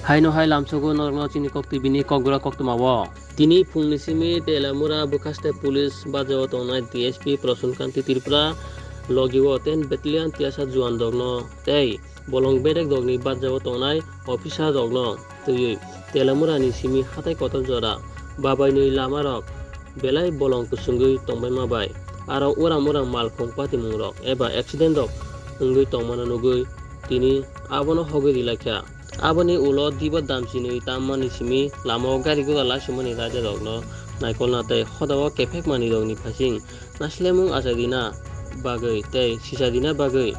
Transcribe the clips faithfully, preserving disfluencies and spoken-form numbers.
Haino hai lamsogo norokno chini Kok T V ni Kokborok koktwmao. Tini phungni simi Telamura bwkhaste police bajao tongnai D S P Prasun Kanti Tripura, logio ten battalion tiyasa juan rokno tei bolong bedek rokni bajao tongnai officer rokno twiwi Telamura ni simi hatai kotor jora babainwi lama rok belai bolong kwchwngwi tongbaima bai aro uram uram malkhung patimungrok eba accident rok wngwi tongmano nugwi tini abono hogwi rilaikha. Aboni ulo dibo damchinwi tammani simi lamao gari gura laisimani raida rokno naikolna tei hodao kephek manwi rokni phaising naislemung achai rina bagwi tei sisa rina bagwi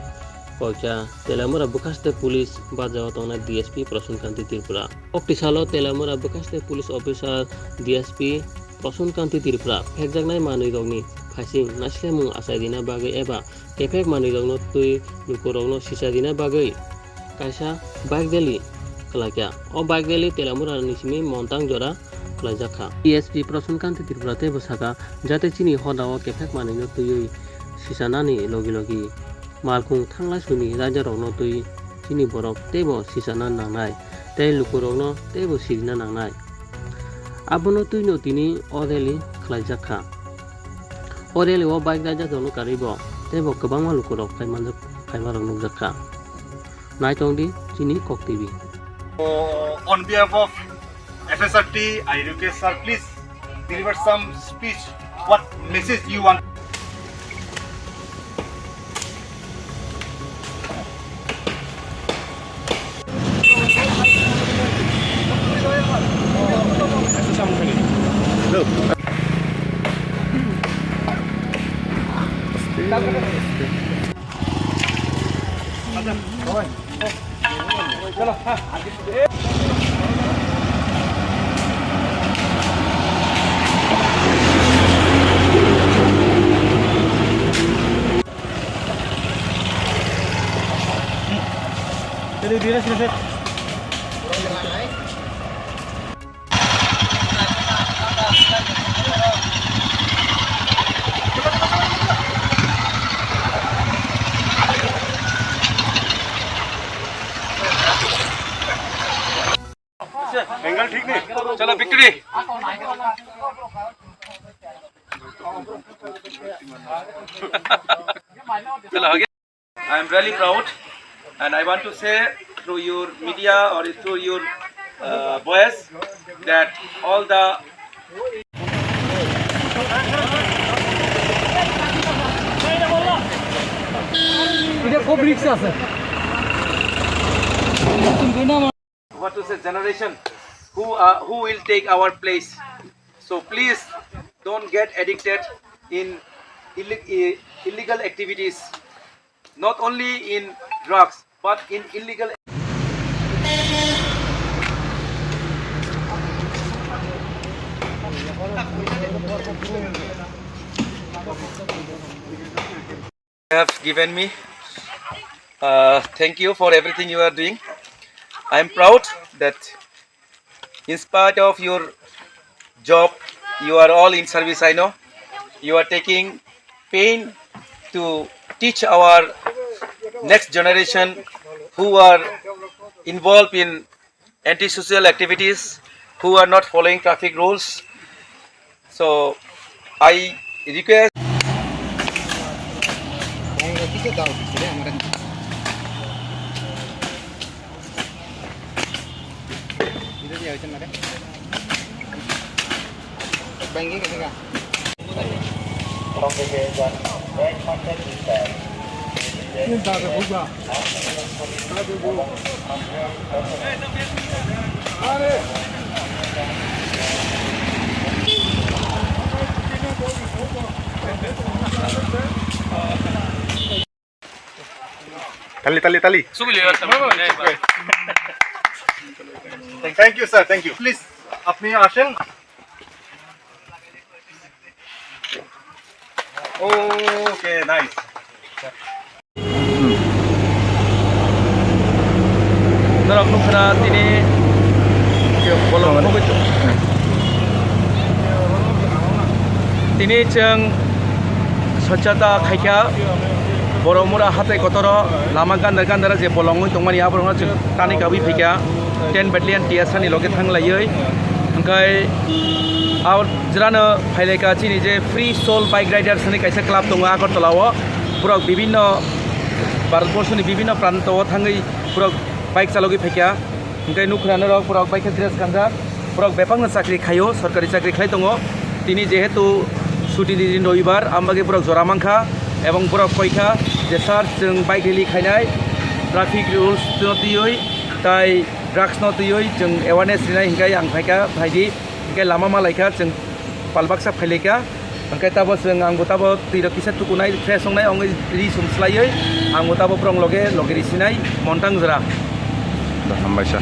koikha Telamura bwkhaste police bajao tongnai D S P Prasun Kanti Tripura. Kok tisalo Telamura bwkhaste police officer D S P Prasun Kanti Tripura phekjaknai manwi rokni phaising naislemung achai rina bagwi eba kephek manwi rokno twi lukurokno sisa rina bagwi kaisa bike rally khlaikha. O bike rally Telamura ni simi Montang jora khlaijakha. D S P Prasun Kanti Tripura teibo sakha, jate chini hodao kephek manwino twiwi sichanani logi logi malkhung thanglai suni raida rokno twi chini borok teibo sichana nangnai tei lukurokno teibo sirina nangnai. Abono twino tini o rally khlaijakha. O rally o bike raida rokno karwi bo teibo kwbangma lukurok phaimanjak-, phaimarok nukjakha. Naitongdi chini Kok T V. So, on behalf of F S R T, I request, sir, please deliver some speech. What message you want? Angle thik nahi. Chalo, victory. Chalo, ho gaya. I am really proud, and I want to say through your media or through your, uh, voice that all the এটা খুব রিস্ক আছে। What to say, generation who are, who will take our place. So please don't get addicted in illi-, i-, illegal activities, not only in drugs, but in illegal. Have given me. Uh, thank you for everything you are doing. I am proud that in spite of your job, you are all in service, I know. You are taking pain to teach our next generation who are involved in antisocial activities, who are not following traffic rules. So, I request. Tali, tali, tali. Thank you, sir. Thank you. Please, আপনি আসেন। Okay, nice. Norok nukha tini bolong nugwi tong-, tini chwng swchhata khaikha, Boromura hatai kotoro lama gandar gandar je bolong wngwi tongmani aborokno chwng tani kabwi phaikha. ten Battalion T S R ni loge thang laiwi. Hwnkhe a jirano phailaika chini je Free Soul Bike Riders hinwi kaisa club tongo Agartala o. Borok bibinno Bharatborsoni bibinno pranto o thangwi borok bike chalogwi phaikha. Hwnkhe nukhrano rok borok bai khe dress kanjak. Borok bebakno chakri khaio, sorkari chakri khlai tongo. Tini jehetu suti ni din robibar, ang bagwi borok jora mankha. Ebong borok koikha je sir, chwng bike rally khainai, traffic rules no twiwi tai drugs no twiwi chwng awareness rinai hinkhai ang phaikha, phaidi hinkhai lama malaikha, chwng pal baksa phailaikha. Hwnkhe tabo chwng, angbo tabo twi rok kisa tukunai, fresh wngnai, wngwi ri sum slaiwi, angbo tabo borok loge loge risinai montang jora. Da, hambaisa.